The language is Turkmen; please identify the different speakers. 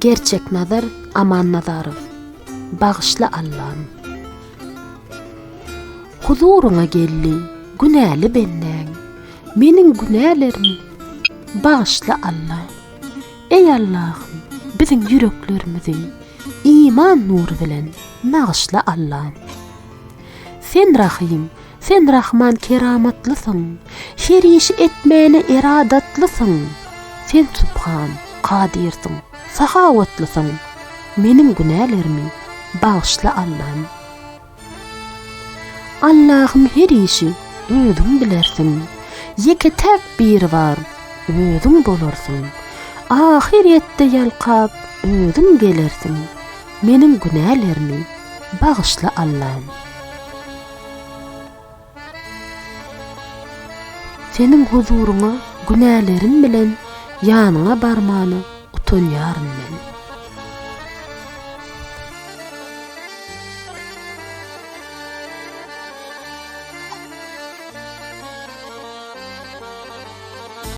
Speaker 1: Gerçeknazar Amannazarow Bagyşla Allam. Huzuryňa geldi günäli bendäň, Meniň günälerimi bagyşla Alla. Eý Allahym biziň ýüreklerimizi iman nury bilen nagyşla Allam. Sen Rahym, Sen Rahman keramatlysyň, Her işi etmäne eradatlysyň. Sen Subhan, Kadyrsyň, sahawatlysyň, Meniň günälerimi bagyşla Allam. Allahym her işi özüň bilersiň, Ýeke-täk Biribar özüň bolarsyň. Ahyrýetde ýalkap özüň gelersiň, Meniň günälerimi bagyşla Allam. Seniň huzuryňa günälerim bilen ýanyňa barmana utanýaryn men.